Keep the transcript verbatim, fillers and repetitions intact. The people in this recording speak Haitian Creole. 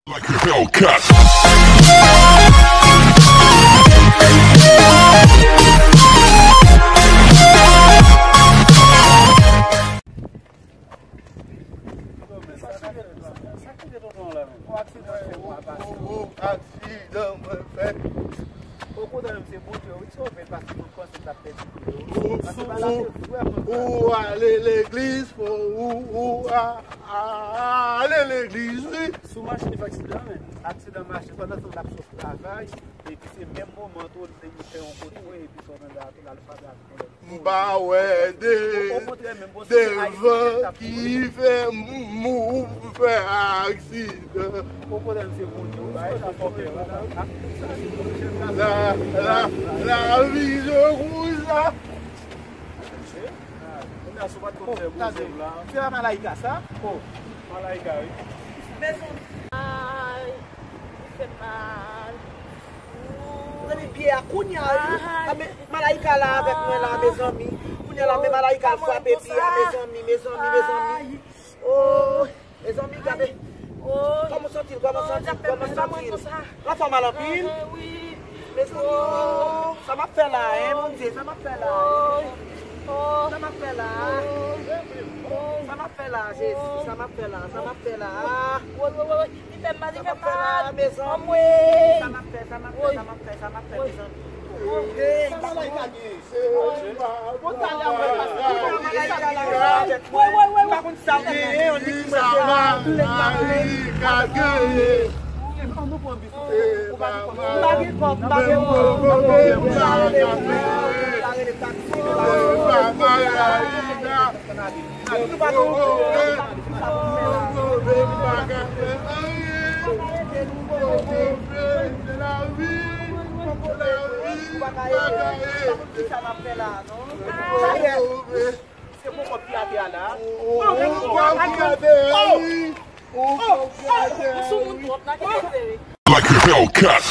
Like a Hellcat. Ou, ou, aksidan mwen fè. Okontrè menm, se Bondye wi ki sove l, paske mwen panse m t ap pèdi kou yo. Paske bagay la se vrèman grav. Ou ale legliz, fò ou, ou a, a, ale legliz wi. Sou machin li fè aksidan, men. Aksidan machin, pandan se tan l ap sot travay, epi se menm moman tou li te fè yon kout fre, epi sa w tande a tou l al frape ak yon lòt. M pa wè de, devan ki fè mou fè aksidan. La, la, lavi je konsa. Se pa Malaika sa? Malaika wi. Mezanmi, li fè mal. Mezanmi, pye a kounye a wi. Malaika la avèk mwen la, mezanmi. Kounye a la, men Malaika al frape pye a, mezanmi, mezanmi, mezanmi. Oh, mezanmi, gade. Kòman w santi l? Kòman w santi l? Kòman w santi l? Anfòm al anpil. Mezanmi, oh, sa m ap fè la, hein, Bondye, sa m ap fè la, hein? Sa m ap fè la? Sa m ap fè la, Jezi? Sa m ap fè la? Sa m ap fè la? Li fè m mal, li fè m mal. Anmwey. Sa m ap fè, sa m ap fè, sa m ap fè, sa m ap fè, mezanmi. Hey, sa Malaika gen? Bon, talè mwen pase. Malaika la avèk mwen. Wi, wi, wi, wi. M pa konn sa w genyen, yon nèg ki mwen. Sa Malaika genyen? Ou pa gen kòb, ou pa gen kòb, ou pa gen kòb, ou pa gen kòb, ou pa gen kòb. Ou pa rele taksi, ou pa rele taksi. Like a Hellcat.